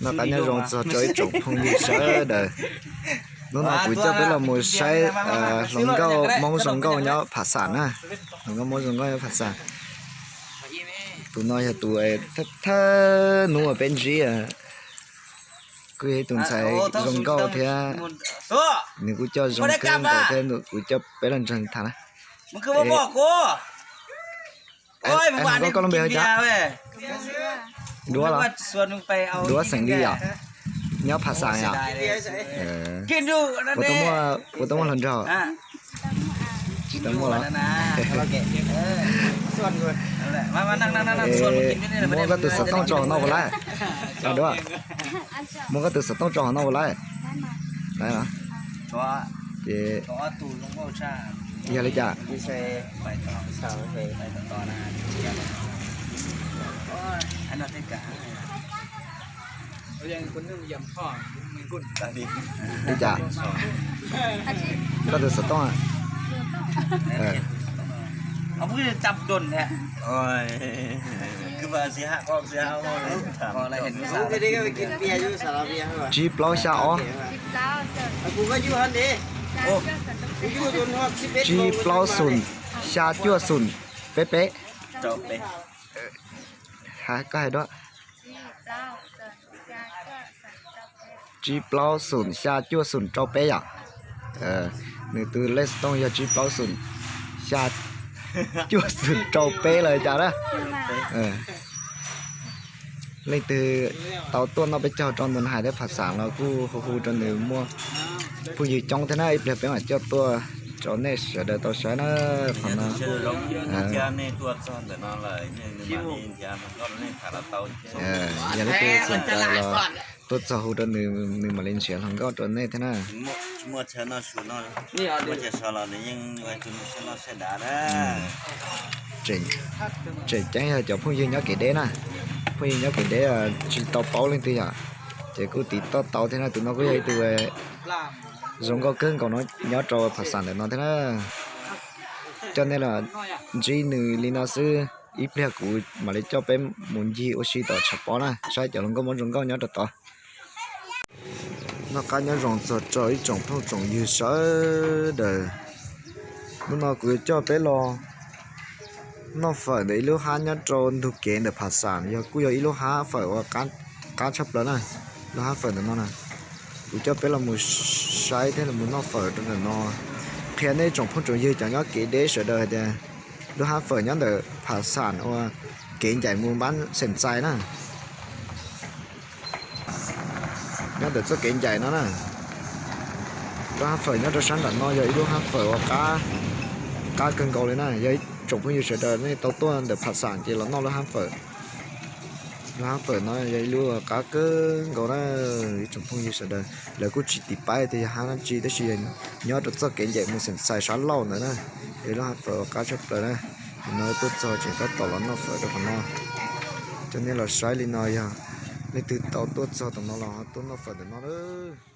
Noj qab nyob zoo txog rau ib tsoom phooj ywg sawv daws. Hnub no kuv coj peb los mus saib hluas nkauj Hmoob zoo nkauj nyob Phas Xam na. Hluas nkauj Hmoob zoo nkauj nyob Phas Xam. Tus no yog tus thawj hnub uas peb ntsib, kuj yog ib tus ntxhais zoo nkauj thiab. Nws kuj coj zoo kawg nkaus thiab, kuv coj peb los nrog nws tham na. Koj lub npe hu cas? Duab los? Duab xeem Lis yom? Nyob Phas Xam yom? Puas tau muaj hluas nraug? Tsis tau muaj los? Muab koj tus xov tooj tso hauv no puas laib? Duab, muab koj tus xov tooj tso hauv no puas laib? Ces yog li cas? Li cas? Koj tus xov tooj? Tsib plaub xya ob. Tsib plaub xoom xya cuaj xoom peb peb. Koj hais dua. Tsib plaub xoom xya cuaj xoom rau peb yom. Nws tus lej xov tooj yog tsib plaub xoom xya cuaj xoom rau peb los cas na. Leej twg tau tuaj noj peb caug rau ntawm no hais thiab Phas Xam los kuj hu hu rau nws, muaj phooj ywg coob thiab na, ib pliag peb mam coj tuaj rau nej sawv daws tau saib na. Qhov no yog leej twg xav los tuaj txog hu rau nws, nws mam li nrhiav hluas nkauj rau nej thiab na. Tseem ceeb yog cov phooj ywg nyob kev deb na, phooj ywg nyob kev deb tsis tau paub leej twg yom, ces kuj tiv toj tau thiab na. Tus no kuj yog ib tug zoo nkauj kawg nkaus no nyob rau Phas Xam ntawm no thiab na. Coj nej los ntsib nws li no xwb, ib pliag kuv mam li coj peb mus ncig ua si tom tshav pob na, saib cov hluas nkauj muab zoo nkauj nyob rau tod. Noj qab nyob zoo txog rau ib tsoom phooj tsoom ywg sawv daws. Hnub no kuv yuav coj peb los noj fawm ntawm ib lub hab nyob rau ntug kev ntawm Phas Xam, yog kuj yog ib lub hab fawm uas qab tshaj plaws na. Lub hab fawm ntawm no na, kuv coj peb los mus saib thiab los mus noj fawm rau ntawm no. Qhia nej tsoom phooj tsoom ywg cov nyob kev deb sawv daws hais tias lub hab fawm nyob ntawm Phas Xam uas kev ncaim mus npab Xeem Txais na. Nyob ntawm txoj kev ncaim no na. Lub hab fawm nyob rau sab nram no yog ib lub hab fawm uas qab kawg nkaus li na. Yog ib tsoom phooj ywg sawv daws nej tau tuaj ntawm Phas Xam ces los noj lub hab fawm. Lub hab fawm no yog ib lub qab kawg nkaus na. Ib tsoom phooj ywg sawv daws lawv kuj tsis tiv paib tias yog hab dab tsi tab sis nyob rau txoj kev ncaim mus Xeem Txais sab laug ntawd na. Yog ib lub hab fawm uas qab tshaj plaws na. Nim no tuaj txog tseem tab tom los noj fawm rau qhov no. Coj nej los saib li no, yog leej twg tau tuaj txog tom no los ho tuaj noj fawm ntawm no lawm.